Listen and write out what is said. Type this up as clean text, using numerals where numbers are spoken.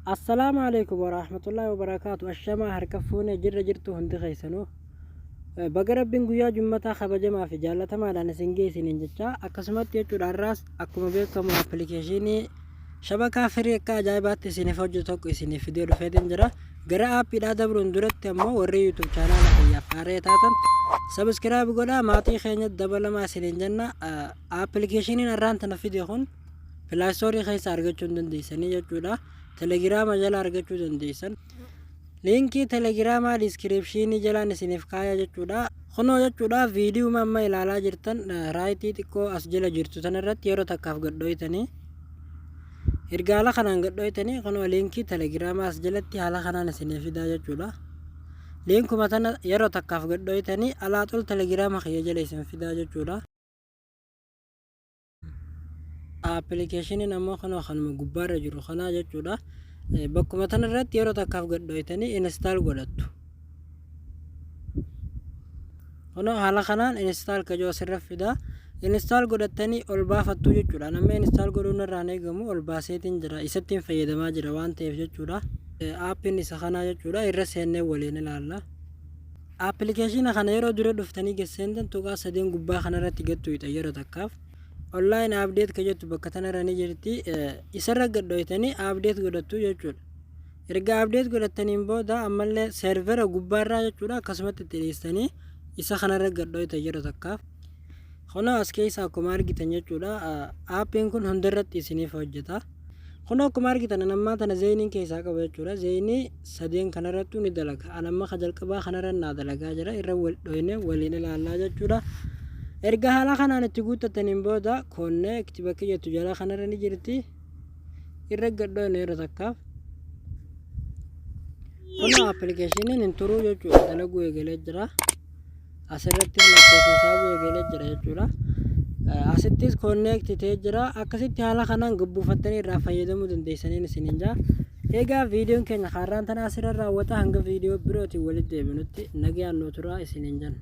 Assalaamu Aleeykum Warahmatullaahi Wabarakaatu Ashamaa harka fuune jirra jirtu hundi keessanuu Baga Rabbiin guyyaa jummataa kabajamaa fi jaallatamaadhaan isin ga'e isiniin jechaa akkasumatti jechuudha har'aas akkuma beekamu appilikeeshinii shabakaa firii akka ajaa'ibaatti isiniif hojjetu tokko isiniif fidee dhufeetiin jira. Gara aappiidhaa dabruun duratti ammoo warri YouTube chaanaala kiyyaaf haaree taatan sabiskiraayib godhaa maatii keenya dabalamaa isiniin jenna. Appilikeeshiniin har'aan tana fide kun pilaastoorii keessa argachuu hin dandeessanii jechuudha. Telegiraama jala argachuu dandeessan. Liinkii telegiraamaa diiskiriipshiinii jalaan isiniif kaaya jechuudha. Kunoo jechuudha viidiyuma amma ilaalaa jirtan raayitii xiqqoo as jala jirtu tanarratti yeroo takkaaf gadhooytanii erga haala kanaan gadhooytanii kunoo liinkii telegiraamaa as jalatti haala kanaan isiniif fidaa jechuudha. Liinkuma tana yeroo takkaaf gadhooytanii alaa xul telegiraama kiyya jala isin fidaa jechuudha. Appilikeeshiniin ammoo kunoo kanuma gubbaarra jiru kanaa jechuudha. Bakkuma tana irratti yeroo takkaaf gad dhoytanii install godhattu. Kunoo haala kanaan install kajoo asirra fida. Install godhattanii ol baafattu jechuudha. Namni install godhuun irraan eegamu ol baaseetiin jira. Isattiin fayyadamaa jira waan ta'eef jechuudha. Aappiin isa kanaa jechuudha. Irra seennee waliin ilaalla. Appilikeeshina kana yeroo dura dhuftanii gad seentan tuqaa sadeen gubbaa kanarratti gad tuqxan yeroo takkaaf. Online update ka jettu bakka tanarra ni jirti. Isarra gad dhoytanii update godhattu jechuudha. Erga update godhattaniin booda ammallee servera gubbaarraa jechuudha akkasumatti itti dhiistanii isa kanarra gad dhoytan yeroo takkaaf. Kunoo as keessa akkuma argitan jechuudha aappiin kun hundarratti isiniif hojjeta. Kunoo akkuma argitan an ammaa tana zeeyiniin keessaa qaba jechuudha. Zeeyinii sadeen kanarrattuu ni dalaga. An amma ka jalqabaa kanarra naa dalagaa jira. Irra wal dhoyne waliin ilaallaa jechuudha. Erga haala kanaan itti guuttattaniin booda connect bakki jettu jala kanarra ni jirti. Irra gad dhoyne yeroo takkaaf. Kunoo appilikeeshiniin hin turuu jechuudha. Dalaguu eegalee jira. Asirratti lakkoofsa hisaabuu eegalee jira jechuudha. Asittis connect ta'ee jira. Akkasitti haala kanaan gabbuufattanii irraa fayyadamuu dandeessaniin isiniin jaa. Egaa viidiyoon keenya kaarraan tana asirra raawwata hanga viidiyoo birootiin walitti deebinutti nagayaan nu turaa isiniin jenna.